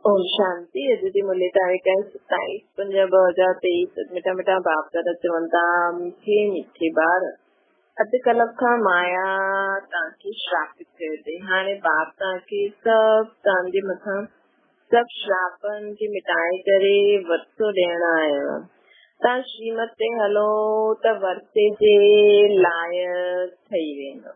اوم شانتي. اڄ جي مرلي تاريخ آهي 27/5/2023. مٺا مٺا باپ دادا چون ٿا، مٺي مٺي ٻار، اڌ ڪلپ کان مايا توهان کي شراپت ڪيو اٿئي. هاڻي باپ توهان کي سڀ توهان جي مٿان سڀ شراپن کي مٽائي ڪري ورثو ڏيڻ آيو آهي. توهان شريمت تي هلو ته ورثي جي لائق ٺهي ويندو.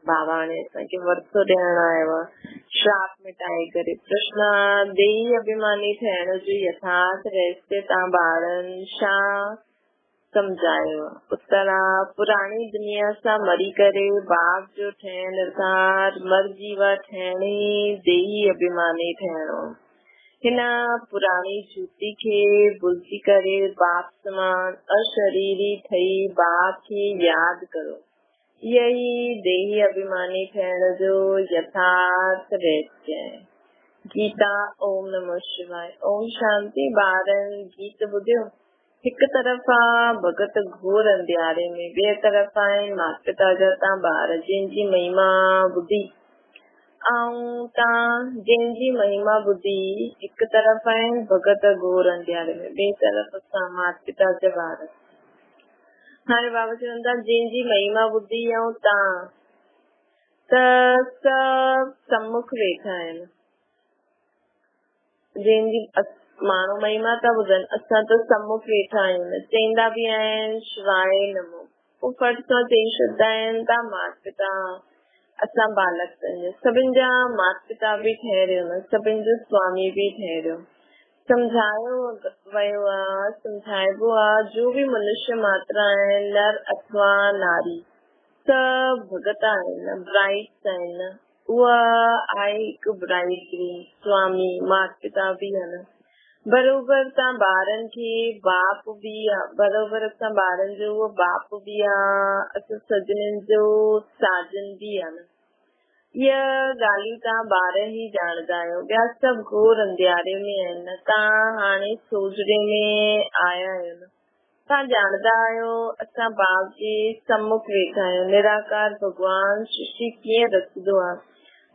بابا هاڻي اسان کي ورثو ڏيڻ آيو آهي، شراپ مٽائي ڪري. پرشن، ديهي اڀيماني ٺهڻ جو يٿارٿ رهسيه توهان ٻارن ڇا سمجهايو؟ اتر، پراڻي دنيا سان مري ڪري باپ جو ٺهڻ ارٿات مر جيوا ٺهڻ ئي ديهي اڀيماني ٺهڻو. هن پراڻي جوتي کي ڀلجي ڪري باپ سمان اشريري ٺهي باپ کي ياد ڪرو. اهو ئي ديهي اڀيماني ٿيڻ جو يٿارٿ رهسيه آهي. گيتا اوم نمو شواء. اوم شانتي. ٻارن گيت ٻڌيو؟ هڪ طرف آ ڀڳت گهور انڌياري ۾، ٻئي طرف آهن مات پتا جا تان ٻار، جن جي مهما ٻڌي آئون تان جن جي مهما ٻڌي. هڪ طرف آهن ڀڳت گهور انڌياري ۾، ٻئي طرف اسان مات پتا جا ٻار. هاڻي بابا چون ٿا، جنهن جي مهما ٻڌي ۽ تان ته سڀ سمک ويٺا آهن. جنهن جي ماڻهو مهما ٿا ٻڌن، اسان ته سمک ويٺا آهيون نه. چئيندا به آهن شواء نمو. پوء ڦٽ سان چئي ڇڏندا آهن تان مات پتا اسان بالڪ تنهنجا. سڀن جا مات پتا به ٺهريو نه، سڀن جو سوامي به ٺهريو. سمجهايو ويو آ، سمجهائبو آ، جو به منشيه ماتر آهن، نر اٿوا ناري، سڀ ڀڳت آهن، برائيڊس آهن. اها آهي هڪ برائيڊ گروم، سوامي، مات پتا به آهن. بروبر تان ٻارن کي باپ به آ، بروبر اسان ٻارن جو اهو باپ به آ، اسان سجنين جو ساجن به آ نه. اهي ڳالهيون توهان ٻار ئي ڄاڻندا آهيو. ٻيا سڀ گهور انڌياري ۾ آهن نه. توهان هاڻي سوجهري ۾ آيا آهيو نه. توهان ڄاڻندا آهيو اسان باپ جي سمک ويٺا آهيون. نراڪار ڀڳوان سرشٽي ڪيئن رچندو آهي.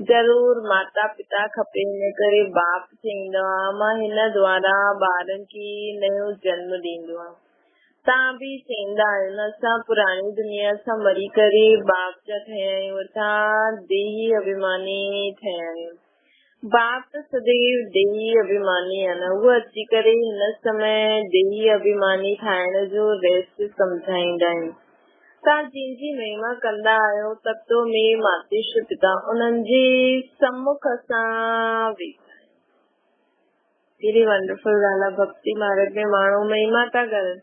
ضرور ماتا پتا کپي ان ڪري باپ چئيندو آهي مان هن دوارا ٻارن کي نيو جنم ڏيندو آهيان. توهان به چئيندا آهيو نه اسان پراڻي دنيا سان مري ڪري باپ جا ٺهيا آهيون اسان ديهي اڀيماني ٺهيا آهيون. باپ ته سديو ديهي اڀيماني آهي نه، هو اچي ڪري هن سمي ديهي اڀيماني ٺاهڻ جو رهسيه سمجهائيندا آهن. توهان جن جي مهما ڪندا آهيو تتو ۾ ماتش پتا انهن جي سمک اسان ويٺا آهيون. ڪيڏي ونڊرفل ڳالهه آ ڀڳتي مارگ ۾ ماڻهو مهما ٿا ڪرن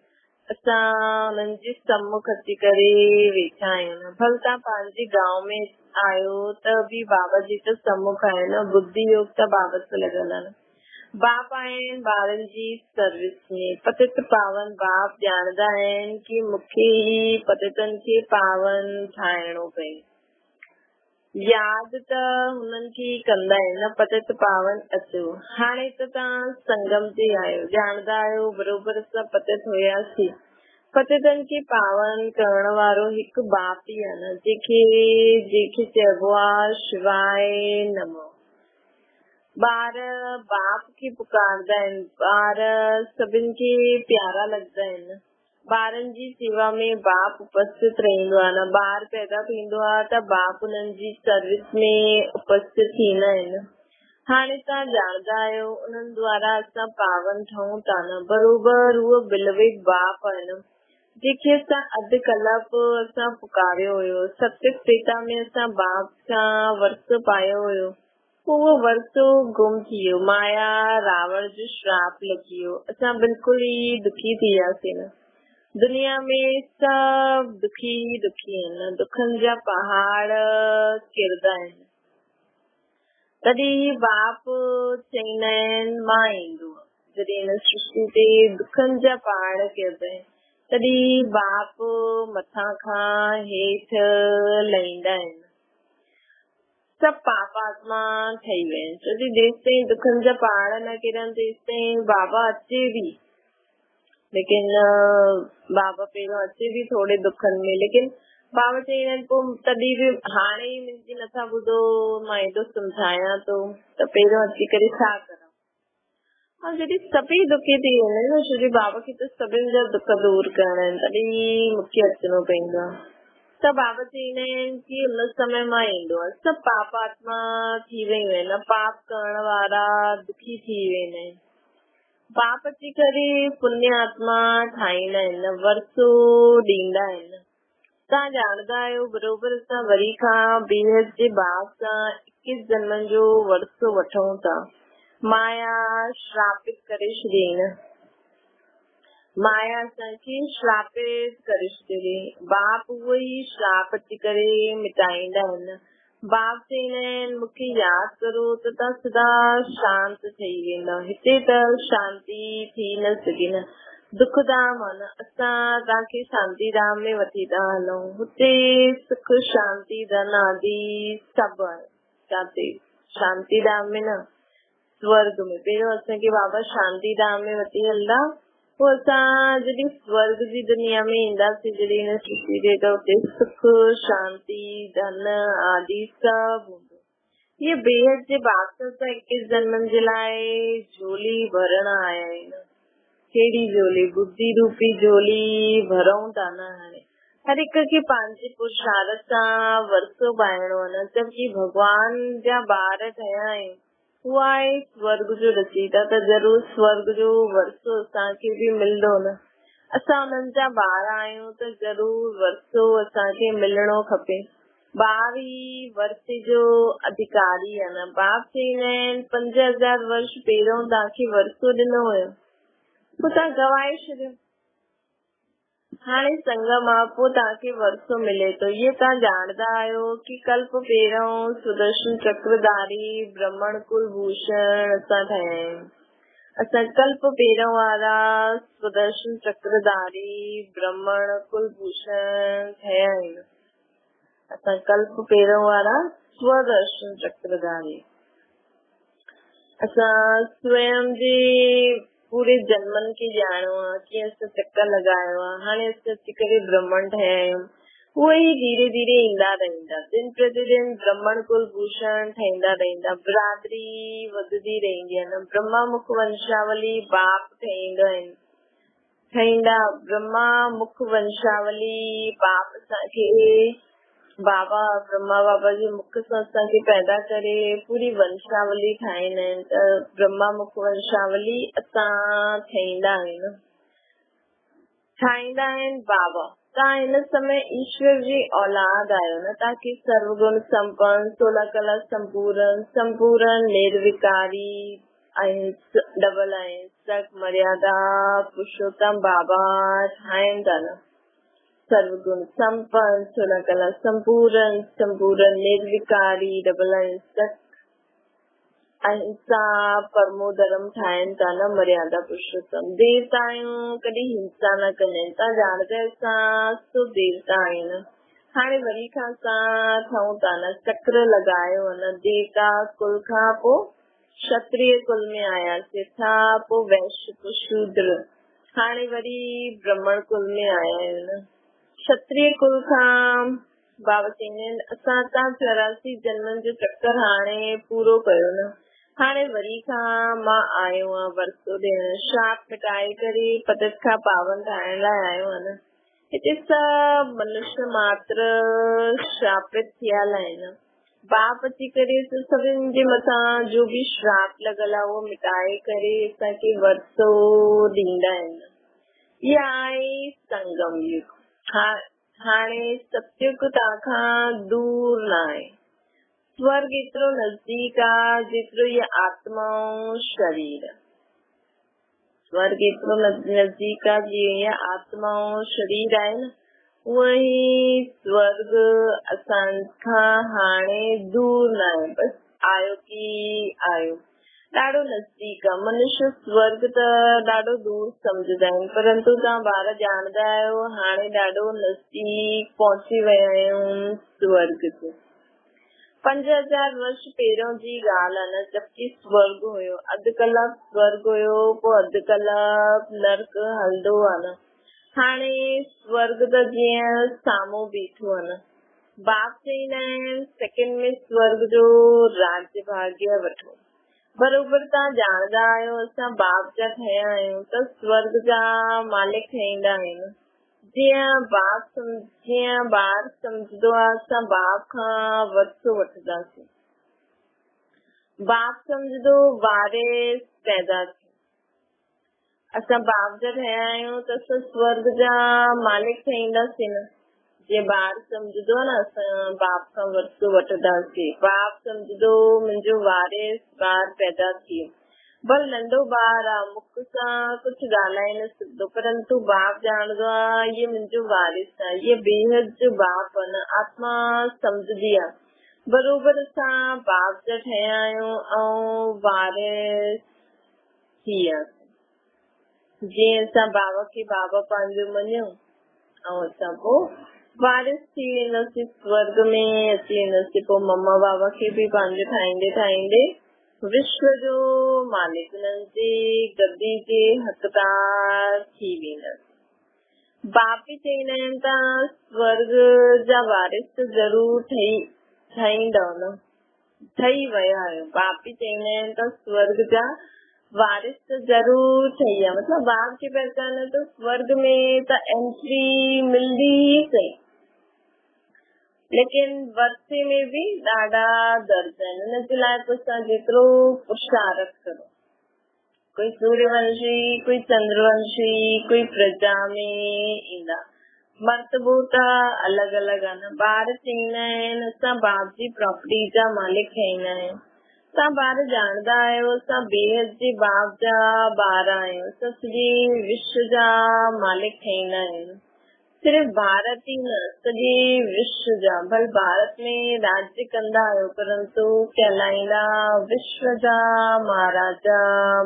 اسان انهن جي سمک اچي ڪري ويٺا آهيون نه ڀل توهان پنهنجي گائون ۾ آهيو ته به بابا جي ته سمک آهيو نه ٻڌي يوگ ته بابا سان لڳل آ نه باپ آهن ٻارن جي سروس ۾ پتت پاون باپ ڄاڻندا آهن ڪي مونکي ئي پتتن کي پاون ٺاهڻو پئي. ياد ته هنن کي ئي ڪندا آهن نه پتت پاون اچو. هاڻي ته توهان سنگم تي آهيو، ڄاڻندا آهيو بروبر اسان پتت هياسين. پتتن کي پاون ڪرڻ وارو هڪ باپ ئي آهي نه جنهن کي جنهن کي چئبو آهي شواء نمو. ٻار باپ کي پڪارندا آهن، ٻار سڀن کي پيارا لڳندا آهن. ٻارن جي سيوا ۾ باپ اپسٿت رهندو آهي نه ٻار پيدا ٿيندو آهي ته باپ انهن جي سروس ۾ اپسٿت ٿيندا آهن. هاڻي توهان ڄاڻندا آهيو انهن دوارا اسان پاون ٺهون ٿا نه بروبر هو بلويد باپ آهن جنهن کي اسان اڌ ڪلپ اسان پڪاريو هيو ستيگ تريتا ۾ اسان باپ سان ورثو پايو هيو. اهو ورثو گم ٿي ويو. مايا راوڻ جو شراپ لڳي ويو. اسان بلڪل ئي دکي ٿي وياسين. دنيا ۾ سڀ دکي ئي دکي آهن. دکن جا پهاڙ ڪرندا آهن. تڏهن هي باپ چئيندا آهن مان ايندو. جڏهن هن سرشتي تي دکن جا پهاڙ ڪرندا آهن تڏهن باپ مٿان کان هيٺ لهيندا آهن. سڀ پاپ آتما ٺهي ويا آهن، ڇو جو جيستائين دکن جا پهاڙ نه ڪرن تيستائين بابا اچي به، ليڪن بابا پهريون اچي به ٿوري دکن ۾، ليڪن بابا چئيندا آهن پوء تڏهن به هاڻي ئي منهنجي نٿا ٻڌو، مان ايڏو سمجهايان ٿو ته پهريون اچي ڪري ڇا ڪران. ۽ جڏهن سڀئي دکي ٿي ويندا آهن نه، ڇو جو بابا کي ته سڀن جا دک دور ڪرڻا آهن، تڏهن مون کي اچڻو پوندو آهي. ته بابا چئيندا آهن ڪي ان سمي مان ايندو آهيان، سڀ پاپ آتما ٿي ويون آهن، پاپ ڪرڻ وارا دکي ٿي ويندا آهن. پاپ اچي ڪري پڃ آتما ٺاهيندا آهن، ورثو ڏيندا آهن. توهان ڄاڻندا آهيو بروبر اسان وري کان بيحد جي ڀاء سان اڪيس جنمن جو ورثو وٺون ٿا. مايا شراپت ڪري ڇڏيائين نه. مايا اسان کي شراپت ڪري ڇڏيائين. باپ اهو ئي شراپ اچي ڪري مٽائيندا آهن. باپ چئيندا آهن، مون کي ياد ڪرو ته توهان سدا شانت ٺهي ويندؤ. هتي ته شانتي ٿي نه سگهي نه. دک ڌام آهي نه. اسان توهان کي شانتي ڌام ۾ وٺي ٿا هلون. هتي سک، شانتي، ڌن آدي سڀ آهي. ڪاتي؟ شانتي ڌام ۾ نه، سورڳ ۾. پهريون اسان کي بابا شانتي ڌام ۾ وٺي هلندا، پوء اسان جڏهن سورڳ جي دنيا ۾ اينداسين، جڏهن هن سرشٽي تي، ته اتي سک، شانتي، ڌن آدي سڀ هوندو. هيء بيحد جي بادشاهه سان اڪيس جنمن جي لاء جهولي ڀرڻ آيا آهن. ڪهڙي جهولي؟ ٻڌي روپي جهولي ڀرئون ٿا نه هاڻي. هر هڪ کي پنهنجي پرشارت سان ورثو پائڻو آهي نه، جبڪه ڀڳوان جا ٻار ٺهيا آهيون. هو آهي سورڳ جو رچيتا ته ضرور سورڳ جو ورثو اسان کي به ملندو نه. اسان انهن جا ٻار آهيون ته ضرور ورثو اسان کي ملڻو کپي. ٻار ئي ورثي جو اڌڪاري آهي نه. باپ چئيندا آهن 5000 ورش پهريون توهان کي ورثو ڏنو ويو پوء توهان گنوائي ڇڏيو. هاڻي سنگم مان پوء توهان کي ورثو ملي ٿو. اهي توهان ڄاڻندا آهيو ڪي ڪلپ پهريون سدرشن چڪرڌاري برهمڻ ڪل ڀوشڻ اسان ٺهيا آهيون. اسان ڪلپ پهريون وارا سدرشن چڪرڌاري برهمڻ ڪل ڀوشڻ ٺهيا آهيون. اسان ڪلپ پهريون وارا سودرشن چڪرڌاري. اسان سويم جي پوري جنمن کي ڄاڻيو آهي، ڪيئن اسان چڪر لڳايو آهي، هاڻي اسان اچي ڪري برهمڻ ٺهيا آهيون. اهي ئي ڌيري ڌيري ايندا رهندا، دن پرتي دن برهمڻ ڪل ڀوشڻ ٺهندا رهندا، برادري وڌندي رهندي آهي نه. برهما مک ونشاولي باپ ٺهيندا آهن، ٺهيندا برهما مک ونشاولي باپ اسان کي بابا برهما بابا جي مک سان اسان کي پيدا ڪري پوري ونشاولي ٺاهيندا آهن ته برهما مک ونشاولي اسان ٺهيندا آهيون ٺاهيندا آهن بابا تان هن سمي ايشور جي اولاد آهيو نه تان کي سروگڻ سمپن سولا ڪلا سمپورن سمپورن نروڪاري اهنس ڊبل اهنسڪ مريادا پرشوتم بابا ٺاهين ٿا نه سروگڻ سمپن سولا ڪلا سمپورن سمپورن نروڪاري ڊبل اهنسڪ اهنسا پرمو ڌرم ٺاهين ٿا نه مريادا پرشوتم ديوتا آهيون ڪڏهن هنسا نه ڪندا آهن تان ڄاڻندا اسان سو ديوتا آهيون نه هاڻي وري کان اسان ٺهون ٿا نه چڪر لڳايو نه ديوتا ڪل کان پوء کشتريه ڪل ۾ آياسين، ٿا پوء ويش پوء شودر، هاڻي وري برهمڻ ڪل ۾ آيا آهيون نه. کشتريه ڪل کان بابا چئيندا آهن، اسان تان 84 جنمن جو چڪر هاڻي پورو ڪيو نه. هاڻي وري کان مان آيو آهيان ورثو ڏيڻ، شراپ مٽائي ڪري پتت کان پاون ٺاهڻ لاء آيو آهيان نه. هتي سڀ منش ماتر شراپت ٿيل آهن. باپ اچي ڪري سو سڀن جي مٿان جو به شراپ لڳل آهي اهو مٽائي ڪري اسان کي ورثو ڏيندا آهن. اها آهي سنگم يگ. هاڻي ستيگ توهان کان دور نه آهي. سورڳ ايترو نزديڪ آهي جيترو هي آتما ۽ شرير. سورڳ ايترو نزديڪ آ جيئن هيء آتما ۽ شرير آهي نه، اونئن ئي سورڳ اسان کان هاڻي دور ناهي، بس آيو ڪي آيو. ڏاڍو نزديڪ آ. منش سورڳ ته ڏاڍو دور سمجهندا آهن، پرنتو توهان ٻار ڄاڻندا آهيو، هاڻي ڏاڍو نزديڪ پهچي ويا آهيون سورڳ جي. 5000 ورش پهريون جي ڳالهه آ نه، جبڪه سورڳ هيو. اڌ ڪلاڪ سورڳ هيو، پوء اڌ ڪلاڪ نرڪ هلندو آ نه. هاڻي سورڳ ته جيئن سامهون بيٺو آهي نه. باپ چئيندا آهن سيڪنڊ ۾ سورڳ جو راڄ ڀاڳيه وٺو. بروبر توهان ڄاڻندا آهيو اسان باپ جا ٺهيا آهيون ته سورڳ جا مالڪ ٺهيندا آهيون. جيئن باپ جيئن ٻار سمجهندو آهي اسان باپ کان ورثو وٺنداسين. باپ سمجهندو وارث پيدا ٿيو. اسان باپ جا ٺهيا آهيون ته اسان سورڳ جا مالڪ ٺهينداسين نه. جيئن ٻار سمجهندو آهي نه اسان باپ کان ورثو وٺنداسين. باپ سمجهندو منهنجو وارث ٻار پيدا ٿئي. ڀل ننڍو ٻار آ مک سان ڪجهه ڳالهائي نه سگهندو پرنتو باپ ڄاڻندو آ هيء منهنجو وارث آ. هيء بيحد جو باپ آ نه آتما سمجهندي آ. بروبر اسان باپ جا ٺهيا آهيون ۽ وارث ٿي وياسين. جيئن اسان بابا کي بابا پنهنجو مڃيو ۽ اسان پوء وارث ٿي وينداسين، سورڳ ۾ اچي وينداسين، پوء مما بابا کي به پنهنجو ٺاهيندي ٺاهيندي وشو جو مالڪ انهن جي گدي جي حقدار ٿي وينداسين. باپ به چئيندا آهن ته سورڳ جا وارث ته ضرور ٺهي ٺهيندؤ نه. ٺهي ويا آهيو. باپ به چئيندا آهن ته سورڳ جا وارث ته ضرور ٺهي ويا. مطلب باپ کي پهچانيو ته سورڳ ۾ ته انٽري ملندي ئي سهي. ليڪن ورثي ۾ به ڏاڍا درد آهن. ان جي لاء پوء اسان جيترو پرشارٿ ڪرون. ڪوئي سوريه ونشي، ڪوئي چندر ونشي، ڪوئي پرجا ۾ ايندا. مرتبو ته الڳ الڳ آهي نه. ٻار چئيندا آهن اسان باپ جي پراپرٽي جا مالڪ ٺهيندا آهيون. توهان ٻار ڄاڻندا آهيو اسان بيحد جي باپ جا ٻار آهيون. اسان سڄي وشو جا مالڪ ٺهيندا آهيون. صرف ڀارت ئي نه سڄي وشو جا، ڀل ڀارت ۾ راڄ ڪندا آهيو پرنتو ڪهلائيندا وشو جا مهاراجا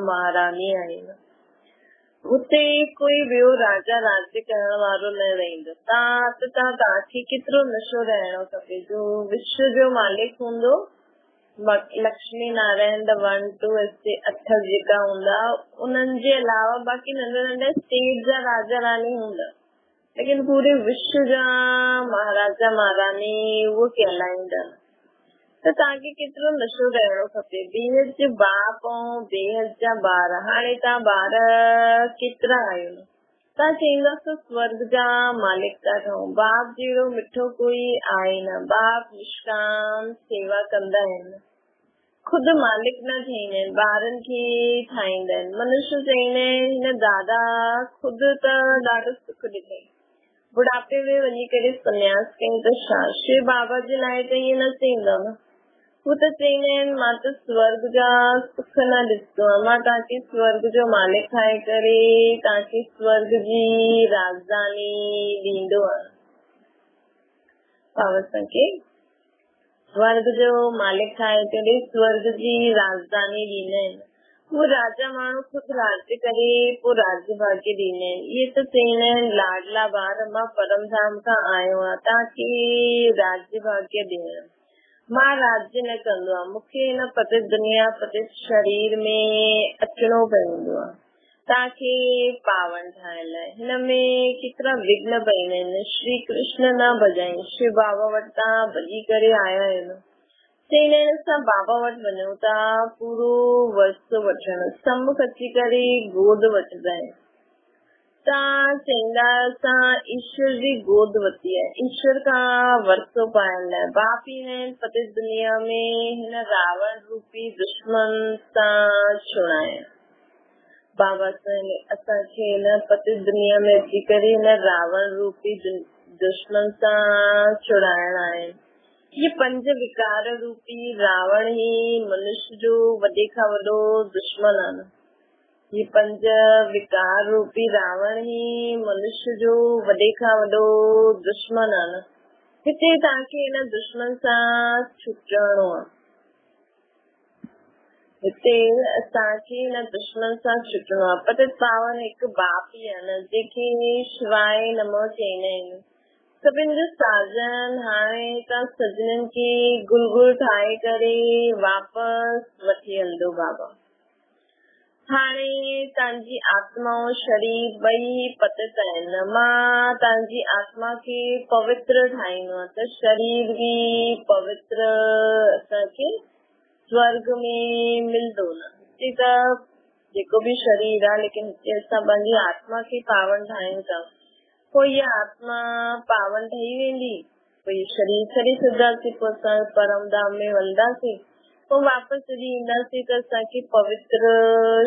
مهاراڻي آهيو. اتي ڪوئي ٻيو راجا راڄ ڪرڻ وارو نه رهندو. ته توهان کي ڪيترو نشو رهڻو کپي جو وشو جو مالڪ هوندو. Lakshmi Narayan the one two S اٺ جيڪا هوندا انهن جي علاوه باقي ننڍا ننڍا اسٽيٽ جا راجا راڻي هوندا ليڪن پوري وشو جا مهاراجا مهاراڻي اهو ڪهلائيندا ته توهان کي ڪيترو نشو رهڻو کپي بيحد جو باپ ۽ بيحد جا ٻار هاڻي توهان ٻار ڪيترا آهيو توهان چئيندا ته سورڳ جا مالڪ ٿا ٺهون. باپ جهڙو مٺو ڪوئي آهي نه. باپ نشڪام سيوا ڪندا آهن. خود مالڪ نه ٺهيندا آهن، ٻارن کي ٺاهيندا آهن. منش چئيندا آهن هن دادا خود ته ڏاڍو سک ڏٺائين. بڙهاپي ۾ وڃي ڪري سنياس ڪيائين ته ڇا؟ شو بابا جي لاء ته ائين نه چئيندؤ نه. هو ته چئيندا آهن، مان ته سورڳ جا سک نه ڏسندو آهيان، مان توهان کي سورڳ جو مالڪ ٺاهي ڪري توهان کي سورڳ جي راڄڌاني ڏيندو آهيان. بابا اسان کي سورڳ جو مالڪ ٺاهي ڪري سورڳ جي راڄڌاني ڏيندا آهن. هو راجا ماڻهو خود راڄ ڪري پوء راڄ ڀاڳي ڏيندا آهن. اهي ته چئيندا آهن، لاڏلا ٻار، مان پرم ڌام کان آيو آهيان، توهان کي راڄ ڀاڳي ڏيڻ. مان راڄ نه ڪندو آهيان، مون کي هن پتيت دنيا، پتيت شرير ۾ اچڻو پوندو آهي، توهان کي پاون ٺاهڻ لاء. هن ۾ ڪيترا وگهن پوندا آهن. شري ڪرشن نه ڀڄائين. شو بابا وٽ توهان ڀڄي ڪري آيا آهيو نه؟ چئيندا آهن، اسان بابا وٽ وڃون ٿا پورو ورثو وٺڻ. سمک اچي ڪري گود وٺندا آهن. تان چئيندا اسان ايشور جي گود ورتي آهي، ايشور کان ورثو پائڻ لاء. باپ ئي ناهن پتيت دنيا ۾ هن راوڻ روپي دشمن سان ڇڙائڻ. بابا سائين اسان کي هن پتيت دنيا ۾ اچي ڪري هن راوڻ روپي دشمن سان ڇڙائڻ آهن. هي پنج وڪار روپي راوڻ ئي منش جو وڏي کان وڏو دشمن آهن. هي پنج وڪار روپي راوڻ ئي منش جو وڏي کان وڏو دشمن آ نه. هتي توهان کي ان دشمن سان ڇٽڻو آ. هتي اسان کي ان دشمن سان ڇٽڻو آ. پتت پاون هڪ باپ ئي آ نه جنهن کي شواء نمو چئيندا آهن. سڀن جو ساجن هاڻي توهان سجنن کي گل گل ٺاهي ڪري واپس وٺي هلندو بابا. هاڻي توهان جي آتما ۽ شرير ٻئي پتت آهن. مان توهان جي آتما کي پوتر ٺاهيندو آهيان ته شرير به پوتر اسان کي سورڳ ۾ ملندو نه. هتي ته جيڪو به شرير آهي ليڪن هتي اسان پنهنجي آتما کي پاون ٺاهيون ٿا. پوء اها آتما پاون ٺهي ويندي. پوء اهو شرير ڇڏي ڇڏينداسين، پوء اسان پرم ڌام ۾ وڃنداسين، پوء واپس جڏهن اينداسين ته اسان کي پوتر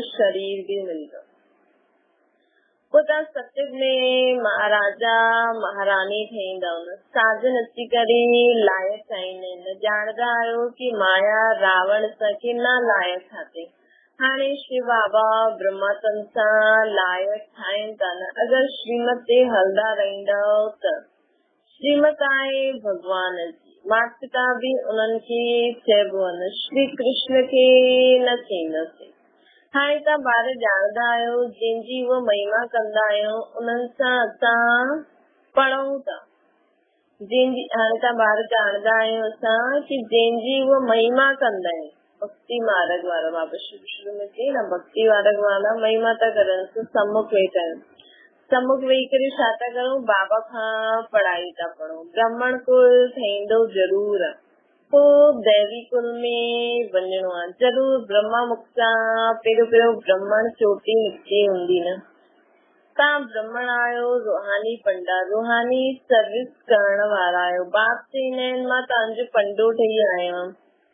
شرير به ملندو. پوء توهان ستيگ ۾ مهاراجا مهاراڻي ٺهيندؤ نه. ساجن اچي ڪري لائق ٺاهيندا آهن. ڄاڻندا آهيو ڪي مايا راوڻ اسان کي نا لائق ٺاهتي. هاڻي شو بابا برهما تن سان لائق ٺاهين ٿا نه. اگر شريمت تي هلندا رهندؤ ته شريمت آهي ڀڳوان جي. مات پتا به انهن کي چئبو آهي نه شري ڪرشن کي نه چئينداسين. هاڻي توهان ٻار ڄاڻندا آهيو جنهن جي هوء مهما ڪندا آهيون انهن سان اسان پڙهون ٿا. جنهن جي هاڻي توهان ٻار ڄاڻندا آهيو اسان ڪي جنهن جي هوء مهما ڪندا آهن ڀڳتي مارڳ وارا بابا شروع شروع ۾ چئي نه ڀڳتي مارڳ وارا مهما ٿا ڪرن سو سمک ويٺا آهن. سمک ويهي ڪري ڇا ٿا ڪرون؟ بابا کان پڙهائي ٿا پڙهون. برهمڻ ڪل ٺهيندو ضرور. پوء ديوي ڪل ۾ وڃڻو آ. ضرور برهما مک سان پهريون پهريون برهمڻ چوٽي نڪتي هوندي نه. توهان برهمڻ آهيو، روحاني پنڊا، روحاني سروس ڪرڻ وارا آهيو. باپ چئيندا آهن مان توهان جو پنڊو ٺهي آيو آهيان.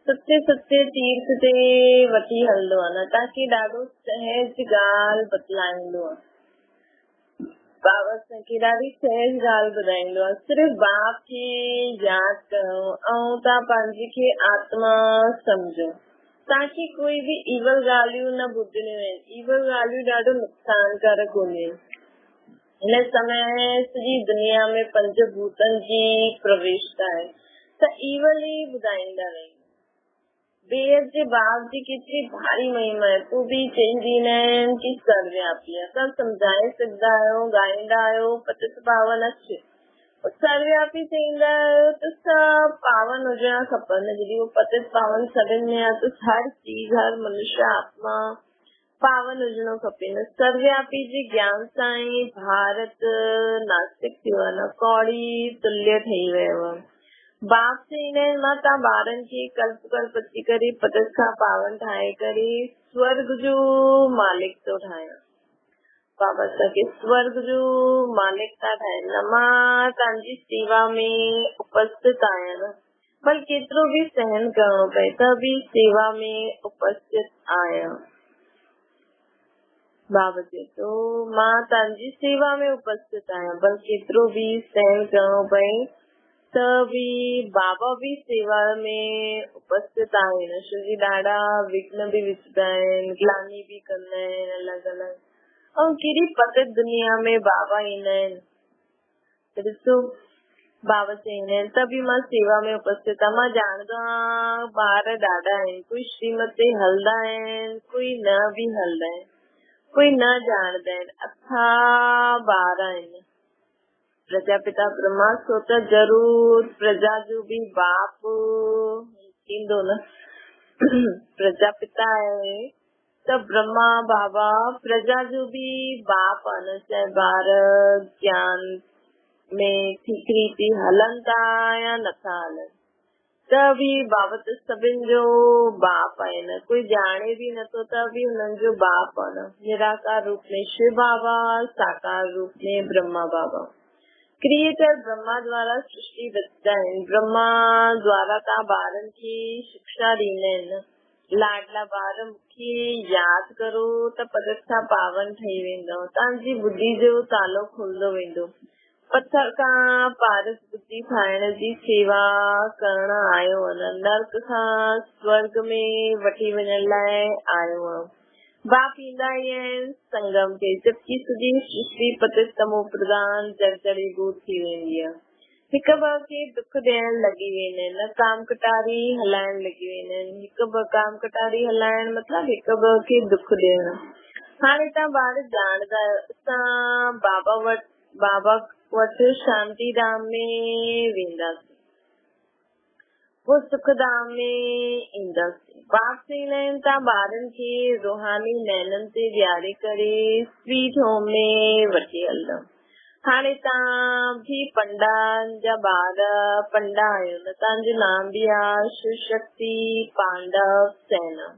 سچي سچي تيرٿ تي وٺي هلندو آ نه. توهان کي ڏاڍو سهج ڳالهه بتلائيندو آ. بابا اسان کي ڏاڍي سهج ڳالهه ٻڌائيندو آهي. صرف باپ کي ياد ڪرو ۽ توهان پنهنجي کي آتما سمجهو. توهان کي ڪوئي به ايول ڳالهيون نه ٻڌڻيون آهن. ايول ڳالهيون ڏاڍو نقصانڪارڪ هونديون آهن. هن سمي سڄي دنيا ۾ پنج ڀوتن جي پرويشتا آهي ته ايول ئي ٻڌائيندا رهندا. بيحد جي باغ جي ڪيتري ڀاري مهما آهي، پوء به چئي ڏيندا آهن ڪي سروياپي آهي. توهان سمجهائي سگهندا آهيو، ڳائيندا آهيو، پتت پاون اچ. پوء سروياپي چئيندا آهيو ته سڀ پاون هجڻا کپن، جڏهن اهو پتت پاون سڀن ۾ آهي ته هر چيز، هر منشيه آتما پاون هجڻو کپي نه. سروياپي جي گيان سان ئي ڀارت ناستڪ ٿيو آهي نه، ڪوڙي تليه ٺهي ويو آهي. باپ چئيندا آهن، مان توهان ٻارن کي ڪلپ ڪلپ اچي ڪري پتت کان پاون ٺاهي ڪري سورڳ جو مالڪ ٿو ٺاهيان. بابا اسان کي سورڳ جو مالڪ ٿا ٺاهين نه مان توهان جي سيوا ۾ اپستت آهيان نه ڀل ڪيترو به سهن ڪرڻو پئي ته به سيوا ۾ اپستت آهيان. بابا چئي ٿو، مان توهان جي سيوا ۾ اپستت آهيان، ڀل ڪيترو به سهن ڪرڻو پئي ته به بابا به سيوا ۾ اپستت آهن. ڇو جي ڏاڍا وگهن به وجهندا آهن، گلاني به ڪندا آهن الڳ الڳ ۽ ڪهڙي پتت دنيا ۾ بابا ايندا آهن. ته ڏسو بابا چئيندا آهن ته به مان سيوا ۾ اپسٿت آهيان. مان ڄاڻندو آهيان ٻار ڏاڍا آهن، ڪوئي شريمت تي هلندا آهن، ڪوئي نه به هلندا آهن، ڪوئي نه ڄاڻندا آهن، اٿاهه ٻار آهن. پرجاپتا برهما سو ته ضرور پرجا جو به باپ ٿيندو نه. پرجاپتا آهي. ته برهما بابا پرجا جو به باپ آهن، چاهي ٻار گيان ۾ ٺيڪ ريتي هلن ٿا يا نٿا هلن ته به بابا ته سڀن جو باپ آهن، ڪوئي ڄاڻي به نٿو ته به هنن جو باپ آهن. نراڪار روپ ۾ شو بابا، ساڪار روپ ۾ برهما بابا. ڪريئيٽر برهما دوارا سرشٽي رچدا آهن، برهما دوارا تان ٻارن کي شڪشا ڏيندا آهن. لاڏلا ٻار مون کي ياد ڪرو ته پدت سان پاون ٺهي ويندؤ. توهان جي ٻڌي جو تالو کلندو ويندو. پٿر کان پارس ٻڌي ٺاهڻ جي سيوا ڪرڻ آيو آهيان. نرڪ کان سورڳ ۾ وٺي وڃڻ لاء آيو آهيان. باپ ايندا ئي آهن سنگم تي. جبڪي سڄي سرشٽي پتت تمو پرڌان جڙجڙي ڀوت ٿي ويندي آهي. هڪ ٻه کي دک ڏيڻ لڳي ويندا آهن، ڪام ڪٽاري هلائڻ لڳي ويندا آهن. هڪ ٻه ڪام ڪٽاري هلائڻ مطلب هڪ ٻه کي دک ڏيڻ. هاڻي توهان ٻار ڄاڻندا آهيو، اسان بابا وٽ بابا وٽ شانتي ڌام ۾ وينداسين. پوء سک ڌام ۾ اينداسين. باپ چوندا آهن ته ٻارن کي روحاني نينن تي ويهاري ڪري سويٽ هوم ۾ وٺي هلندم. هاڻي توهان به پنڊان جا ٻار پنڊا آهيو نه، توهان جو نام به آ شو شڪتي پانڊو سينا.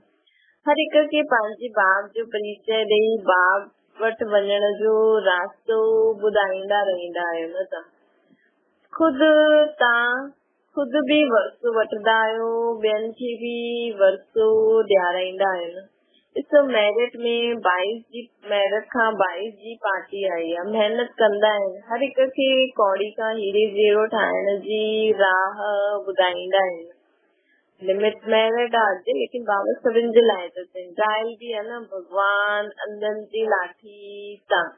هر هڪ کي پنهنجي باپ جو پريچئه ڏئي باپ وٽ وڃڻ جو راستو ٻڌائيندا رهندا آهيو نه توهان. خود توهان خود به ورثو وٺندا آهيو، ٻين کي به ورثو ڏيارائيندا آهيو نه. ڏسو ميرٽ ۾ بائيس جي ميرٽ کان بائيس جي پارٽي آئي آهي، محنت ڪندا آهن، هر هڪ کي ڪوڙي کان هيري جهڙو ٺاهڻ جي راهه ٻڌائيندا آهن. لمٽ ميرٽ آهي ليڪن بابا سڀن جي لاء ٿا چون. ڳالهه به آهي نه ڀڳوان انڌن جي لاٺي تان.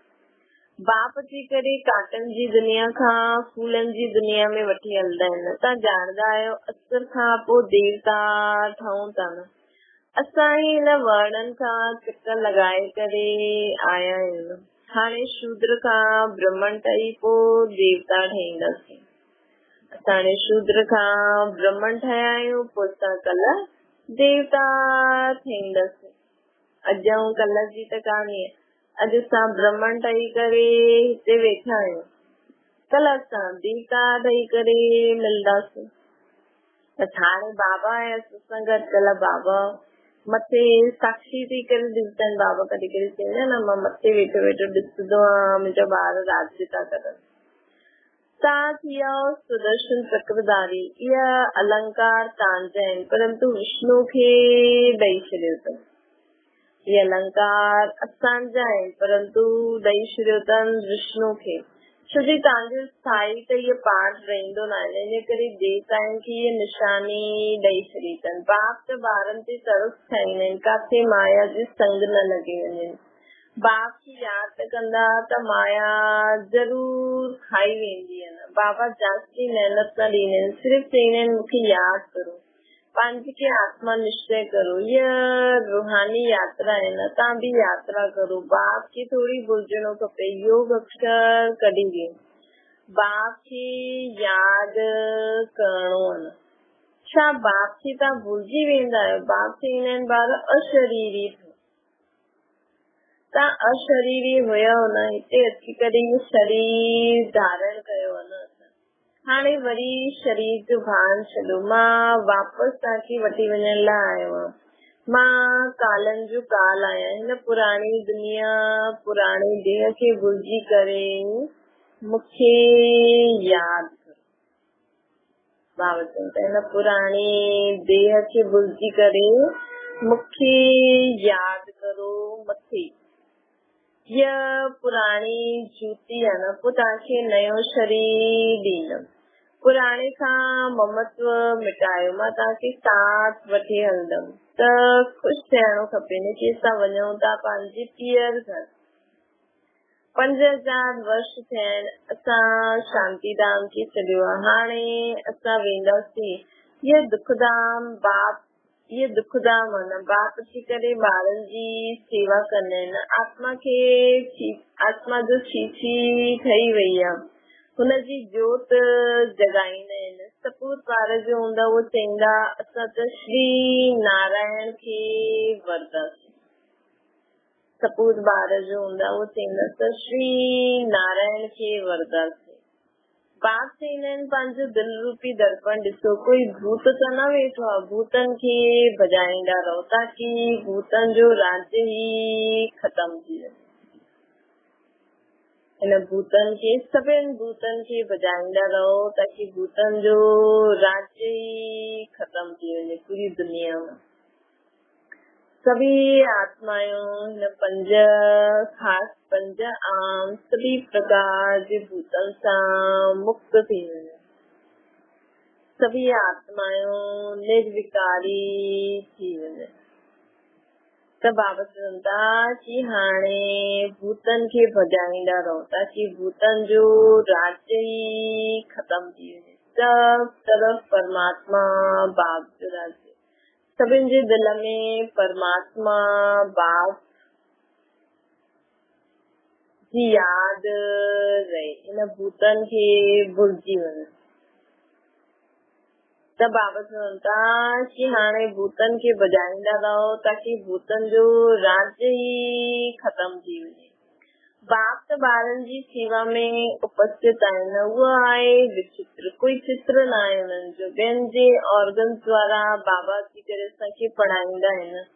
باپ اچي ڪري ڪانٽن جي دنيا کان ڦولن جي دنيا ۾ وٺي هلندا آهن. توهان ڄاڻندا آهيو عصر کان پوء ديوتا ٺهون ٿا نه. اسان ئي هن ورڻن کان چڪر لڳائي ڪري آيا آهيون. هاڻي شودر کان برهمڻ ٺهي پوء ديوتا ٺهينداسين. اسان هاڻي شودر کان برهمڻ ٺهيا آهيون پوء اسان ڪلهه ديوتا ٺهينداسين. اڄ ۽ ڪلهه جي ته ڪهاڻي اڄ اسان برهمڻ ٺهي ڪري هتي ويٺا آهيون. ڪلهه اسان ديوتا ٺهي ڪري ملنداسين. بس هاڻي بابا آهي اسان سان گڏ. ڪلهه بابا مٿي ساکشي ٿي ڪري ڏسندا آهن. بابا ڪڏهن ڪڏهن چوندا آهن نه مان مٿي ويٺو ويٺو ڏسندو آهيان منهنجا ٻار راڄ ٿا ڪرن. تان ٿيو سدرشن چڪرڌاري. اها النڪار تان جا آهن پرنتو وشنو کي ڏئي ڇڏيو اٿن. اهي النڪار اسان جا آهن پرنتو ڏئي ڇڏيو اٿن وشنو کي. ڇو جي تان جو اسٿائي ته اهي پاٺ رهندو ناهي نه ان ڪري ديوتائن کي اهي نشاني ڏئي ڇڏي اٿن. باپ ته ٻارن تي ترس کائيندا آهن ڪاٿي مايا جي سنگ نه لڳي وڃين. باپ کي ياد ته ڪندا ته مايا ضرور کائي ويندي آهي نه. بابا جاستي محنت نه ڏيندا آهن، صرف چئيندا آهن مون کي ياد ڪرو، پنهنجي کي آتما نشچي ڪرو، هيء روحاني ياترا آهي نه، تان به ياترا ڪرو، باپ کي ٿوري ڀلجڻو کپي، يوگ اڪشر ڪڏهن به باپ کي ياد ڪرڻو آهي نه. ڇا باپ کي تان ڀلجي ويندا آهيو؟ باپ چئيندا آهن ٻار اشريري ٿيو. توهان اشريري هيؤ نه، هتي اچي ڪري هي شرير ڌارڻ ڪيو نه اسان. هاڻي وري شرير جو ڀان ڇڏو. مان واپس توهان کي وٺي وڃڻ لاء آيو آهيان. مان ڪالن جو ڪال آهيان. هن پراڻي دنيا، پراڻي ديهه کي ڀلجي ڪري مون کي ياد ڪرو. بابا چون ٿا هن پراڻي ديهه کي ڀلجي ڪري مون کي ياد ڪرو. مٿي هيء پراڻي جوتي آهي نه، پوء توهان کي نيو شرير ڏيندم. پراڻي کان ممتو مٽايو، مان توهان کي ساٿ وٺي هلندم. ته خوش ٿيڻو کپي نه ڪي اسان وڃون ٿا پنهنجي پيئر گهر. 5000 ورش ٿيا آهن، اسان شانتي ڌام کي ڇڏيو آهي، هاڻي اسان وينداسين. هيء دک ڌام باپ، هيء دک ڌام آهي نه، باپ اچي ڪري ٻارن جي سيوا ڪندا آهن. آتما کي آتما جو ڇيڇي ٺهي وئي آهي، هن جي جوت جڳائيندا آهن. سپوت ٻار جو هوندا اهو چئيندا اسان ته شري نارائڻ کي ورنداسين. سپوت ٻار جو هوندا اهو چئيندس ته شري نارائڻ کي ورداسين. باپ چئيندا آهن پنهنجو دل روپي درپڻ ڏسو ڪوئي ڀوت ته نه ويٺو آهي ڀوتن کي ڀڄائيندا رهو تاڪي ڀوتن جو راڄ ئي ختم ٿي وڃي. هن ڀوتن کي سڀن ڀوتن کي ڀڄائيندا رهو تاڪي ڀوتن جو راڄ ئي ختم ٿي وڃي پوري دنيا ۾. سڀيئي آتمائون هن پنج خاص پنج عام سڀيئي پرڪار جي ڀوتن سان مڪت ٿي وڃن. سڀيئي آتمائون نروڪاري ٿي وڃن. ته بابا چون ٿا ڪي هاڻي ڀوتن کي ڀڄائيندا رهو تاڪي ڀوتن جو راڄ ئي ختم ٿي وڃي. سڀ طرف پرماتما باپ جو راڄ. سڀن جي دل ۾ پرماتما باپ جي ياد رهي، ان ڀوتن کي ڀلجي وڃن. ته بابا چون ٿا ڪي هاڻي ڀوتن کي ڀڄائيندا رهو تاڪي ڀوتن جو راڄ ئي ختم ٿي وڃي. باپ ته ٻارن جي سيوا ۾ اپسٿت آهن. اهو آهي وچتر. ڪوئي چتر ناهي انهن جو. ٻين جي آرگنز دوارا بابا اچي ڪري اسان کي پڙهائيندا آهن.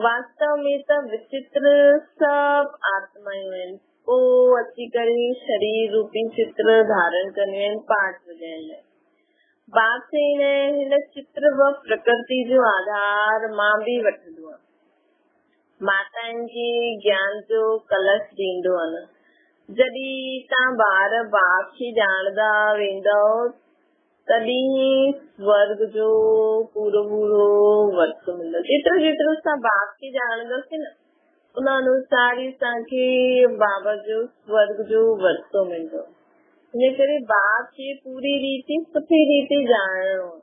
واستو ۾ ته وچتر سڀ آتمايون آهن. پوء اچي ڪري شرير روپي چتر ڌارڻ ڪنديون آهن پاٺ وڄائڻ لاء. باپ چئين هن چتر و پرڪرتي جو آڌار مان به وٺندو آهيان. ماتائن کي گيان جو ڪلش ڏيندو آهن. جڏهن تان ٻار باپ کي ڄاڻندا ويندؤ تڏهن سورڳ جو پورو پورو ورثو ملندو. جيترو جيترو اسان باپ کي ڄاڻنداسين نه ان انوسار ئي اسان کي بابا جو سورڳ جو ورثو ملندو. ان ڪري باپ کي پوري ريتي سٺي ريتي ڄاڻڻو آهي.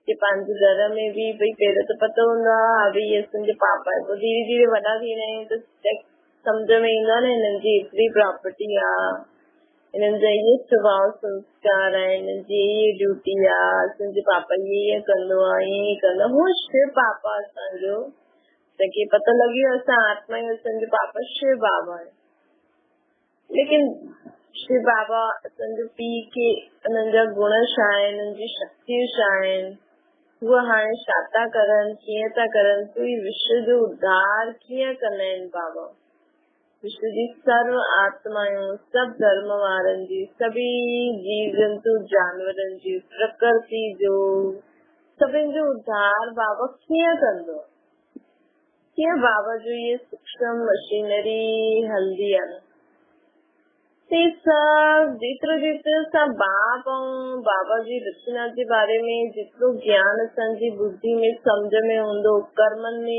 جي پنهنجي گهر ۾ به ڀئي پهريون ته پتو هوندو آهي ها ڀئي هي اسان جو پاپا آهي پوء ڌيري ڌيري وڏا ٿيندا آهيون ته سمجهه ۾ ايندو آهي نه هنن جي ايتري پراپرٽي آهي هنن جا اهي سڀاء سنسڪار آهن هنن جي اهي ڊيوٽي آهي اسان جو پاپا اهي اهي ڪندو آهي ائين ئي ڪندو آهي هو شو پاپا اسان جو اسان کي پتو لڳي ويو اسان آتما آهيون اسان جو پاپا شو بابا آهي ليڪن شو بابا اسان جو پيء کي انهن جا گڻ ڇا آهن، انهن جون شڪتيون ڇا آهن، هو هاڻي ڇا ٿا ڪرن، ڪيئن ٿا ڪرن، پوري وشو جو اڌار ڪيئن ڪندا آهن بابا وشو جي سرو آتمائون، سڀ ڌرم وارن جي، سڀئي جيو جنتو جانورن جي، پرڪرتي جو، سڀن جو اڌار بابا ڪيئن ڪندو؟ ڪيئن بابا جو اهي سوڪشم مشينري هلندي آ نه سي سڀ جيترو جيترو اسان باپ ۽ بابا جي رچنا جي باري ۾ جيترو گيان اسان جي ٻڌي ۾ سمجهه ۾ هوندو ڪرمن ۾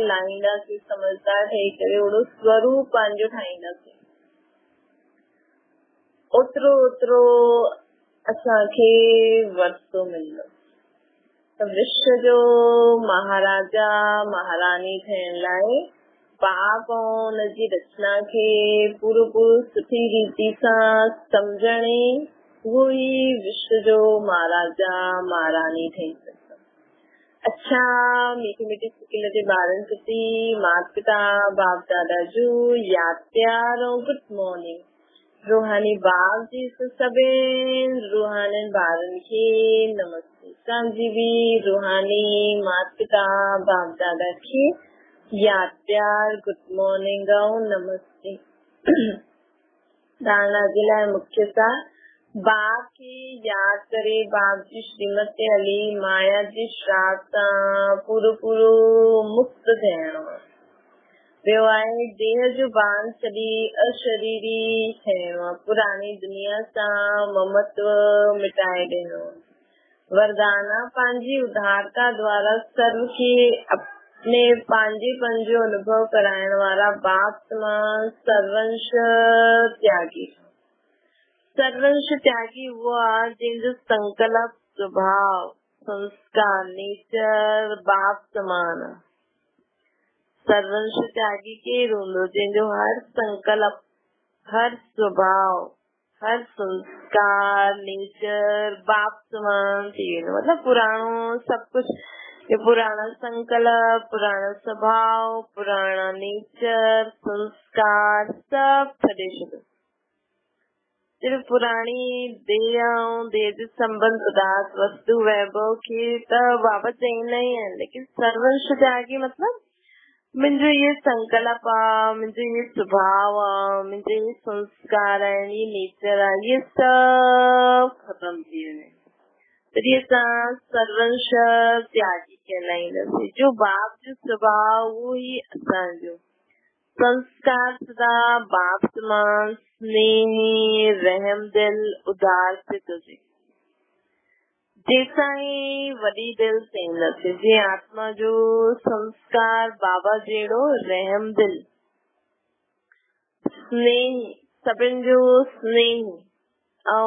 لاهينداسين سمجهدار ٺهي ڪري اوڙو سوروپ پنهنجو ٺاهينداسين اوترو اوترو اسان کي ورثو ملندو. ته وشو جو مهاراجا مهاراڻي ٺهڻ لاء پاپ ۽ ان جي رچنا کي پورو پورو سٺي ريتي سان سمجهڻ ئي اهو ئي وشو جو مهاراجا مهاراڻي ٺهي سگهندو. اڇا ميٺي ميٺي سڪيل جي ٻارن پرتي مات پتا باپ دادا جو ياد پيار ۽ گڊ مارننگ. روحاني باغ جي سڀني روحانين ٻارن کي نمستي. اسان جي به روحاني مات پتا باپ دادا کي ياد پيار گڊ مارننگ ۽ نمستي. ڌارڻا جي لاء مکيه سار باپ کي ياد ڪري باپ جي شريمت تي هلي مايا جي شراپ سان پورو پورو مڪت ٿيڻو آهي. ٻيو آهي ديهه جو ڀان ڇڏي اشريري ٿيڻو آهي، پراڻي دنيا سان ممتو مٽائي ڏيڻو آهي. وردان آهي پنهنجي اڌارتا دوارا سرو کي اپني پنهنجي پن جو انوڀو ڪرائڻ وارا باپ سمان سرونش تياڳي. سرونش تياڳي اهو آهي جنهن جو سنڪلپ، سڀاء، سنسڪار، نيچر باپ سمان آهي. سرونش تياڳي ڪير هوندو جنهن جو هر سنڪلپ، هر سڀاء، هر سنسڪار، نيچر باپ سمان ٿي ويندو. مطلب پراڻو سڀ ڪجهه، هي پراڻا سنڪلپ، پراڻو سڀاء، پراڻا نيچر، سنسڪار سڀ ڇڏي ڇڏيو. صرف پراڻي ديهه ۽ ديهه جي سنٻنڌ پدارٿ، وستو، ويڀو کي ته بابا چئيندا ئي آهن، ليڪن سرونش تياڳي مطلب منهنجو اهي سنڪلپ آ، منهنجو اهي سڀاء آ، منهنجا اهي سنسڪار آهن، اهي نيچر آ، اهي سڀ ختم ٿي وڃي. تڏهن اسان سرونش تياڳي ڪهلائينداسين. جو باپ جو سڀاء اهو ئي اسان جو. سنسڪار سدا باپ سمان سنيهي، رحم دل، ادار چت هجي. جيسائين وڏي دل چئينداسين، جيئن آتما جو سنسڪار بابا جهڙو رحم دل، سنيهي، سڀن جو سنيهي ۽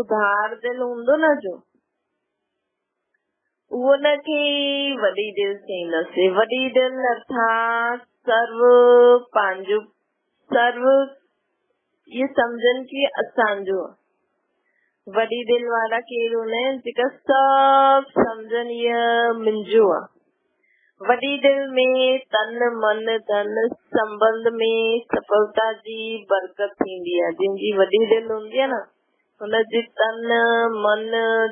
ادار دل هوندو نه جو اهو ان کي ئي وڏي دل چئينداسين. وڏي دل ارٿات سرو پنهنجو، سرو اهي سمجهن ڪي اسان جو آهي. وڏي دل وارا ڪير هوندا آهن؟ جيڪا سڀ سمجهن اها منهنجو آ. وڏي دل ۾ تن من ڌن سنٻنڌ ۾ سڦلتا جي برڪت ٿيندي آ. جنهن جي وڏي دل هوندي آ نه هن جي تن من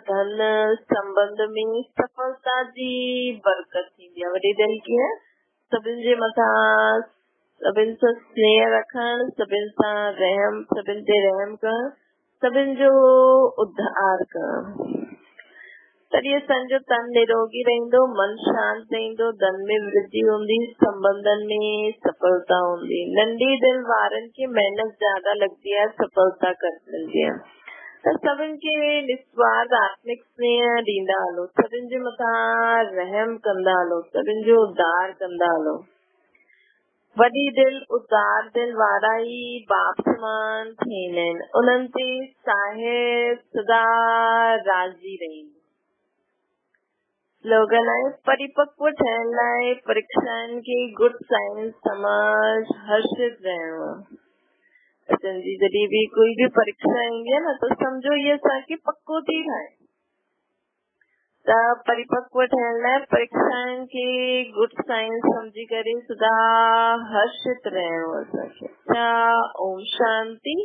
ڌن سنٻنڌ ۾ سڦلتا جي برڪت ٿيندي آ. وڏي دل ڪيئن؟ سڀن جي مٿان سڀن سان سنيهه رکڻ، سڀن سان رحم، سڀن تي رحم ڪرڻ، سڀن جو اڌار ڪرڻ. تڏهن اسان جو تن نروڳي رهندو، من شانت رهندو، ڌن ۾ ورڌي هوندي، سنٻنڌن ۾ سڦلتا هوندي. ننڍي دل وارن کي محنت زياده لڳندي آهي، سڦلتا گهٽ ملندي آهي. ته سڀن کي نسوارٿ آتمڪ سنيهه ڏيندا هلو، سڀن جي مٿان رحم ڪندا هلو، سڀن جو اڌار ڪندا هلو. وڏي دل، ادار دل وارا ئي باپ سمان ٿيندا آهن. انهن تي صاحب سدا راضي رهندو. سلوگن آهي، پريپڪو ٺهڻ لاء پريکشائن کي گڊ سائن سمجهه هرشت رهڻو آهي. اسان جي جڏهن به ڪوئي به پريکشا ايندي آهي نه ته سمجهو هي اسان کي پڪو ٿي ٺاهي. ته پريپڪو ٺهڻ لاء پريکشائن کي گڊ سائن سمجهي ڪري سدا هرشت رهڻو اسان کي. اڇا اوم شانتي.